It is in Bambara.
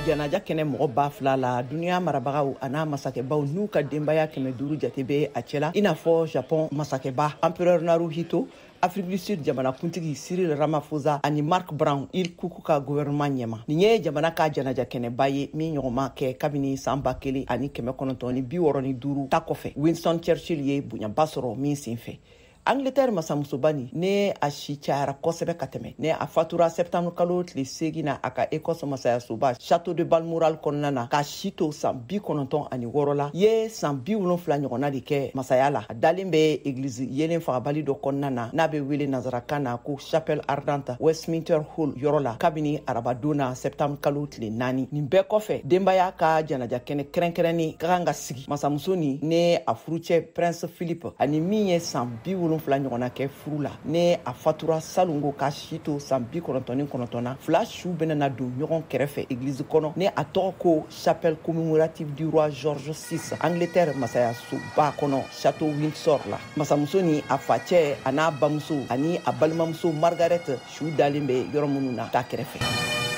Janaja kɛnɛ mɔgɔ 2000 la, duniɲa marabagaw an'a masakɛbaw n'u ka denbaya 500 jate bɛ a cɛla, i n'a fɔ Japon masakɛba Empereur Naruhito, Afrique du Sud jamanakuntigi Cyril Ramaphosa ani Mark Brown, Île Cook ka gouvernement ɲɛma. Nin ye jamana ka janaja kɛnɛba ye min ɲɔgɔn ma kɛ kabini san 1965 ta kɔfɛ, Winston Churchill ye bonyaba sɔrɔ min sen fɛ. Angleterre masamusoba nin, ne a si cayara kosɛbɛ ka tɛmɛ, ne a fatura septembre kalo tile 8 na a ka Écosse masayasoba Château de Balmoral kɔnɔna na, k'a si to san 96 la. Ye san 70 ɲɔgɔnna de kɛ masaya la. A dalen bɛ église yelen fagabali dɔ kɔnɔna na, n'a bɛ wele nansarakan na ko Chapelle Ardente, Westminster Hall yɔrɔ la, kabini arabadon na septembre kalo tile 4. Nin bɛɛ kɔfɛ, denbaya ka janaja kɛnɛ kɛrɛnkɛrɛnni ka kan ka sigi masamuso ni ne a furucɛ Prince Philip ani min ye san 70 ɲɔgɔnna kɛ furu la, ne a fatura salongo k'a si to san 99 na. Fila su bɛna na don ɲɔgɔn kɛrɛfɛ église kɔnɔ, ne a tɔgɔ ko Chapelle commémorative du roi George VI, Angleterre masayasoba kɔnɔ, Château Windsor la. Masamuso ni a facɛ a n'a bamuso ani a balimamuso Margaret su dalen bɛ yɔrɔ minnu na ta kɛrɛfɛ.